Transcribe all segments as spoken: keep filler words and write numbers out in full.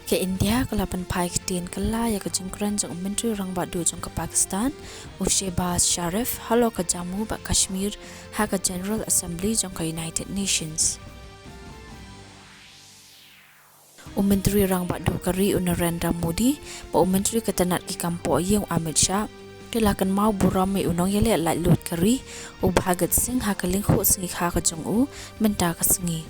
Ka India ka la pynphai ktien kylla ïa ka jingkren jong u Myntri Rangbah Duh jong ka Pakistan, u Shehbaz Sharif, halor ka Jammu bad Kashmir ha ka General Assembly jong ka United Nations. U Myntri Rangbah Duh ka ri u Narendra Modi bad u Myntri ka tnat ki kam poh ïing u Amit Shah ki la kynmaw burom ïa u nongïaleh laitluid ka ri u Bhagat Singh ha ka lyngkhuh sngi kha ka jong u mynta ka sngi.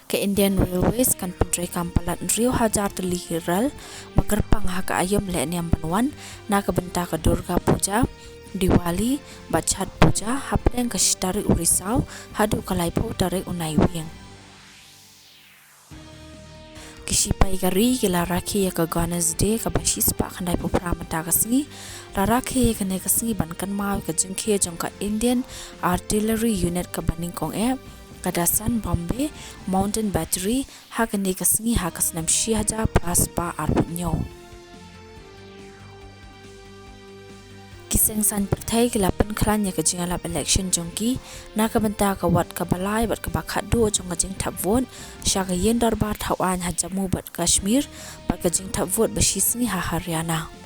Ka Indian Railways kan pyntreikam palat hynriew hajar tylli ki rel ba kyrpang ha ka aïom lehniam ban wan na ka bynta ka Durga Puja, Diwali bad Chhath Puja hapdeng ka shi tarik u Risaw haduh ka laiphew tarik u Naiwieng. Ki shipai ka ri ki la rakhe ïa ka Guarners Day kaba shispah khyndaiphew phra mynta ka sngi. La rakhe ïa kane ka sngi ban kynmaw ïa ka jingkhie jong ka Indian Artillery Unit kaba nyngkong eh, ka Dassan Bombay Mountain Battery, ha kane ka sngi ha ka snem shi hajar phra spah arphew hynñiew. Ki seng saiñ pyrthei ki la pynkhlaiñ ïa ka jingïalap election jong ki na ka bynta ka wat kaba lai bad kaba khatduh jong ka jingthap vote sha ka ïing dorbar thaw aiñ ha Jammu bad Kashmir bad ka jingthap vote ba shisngi ha Haryana.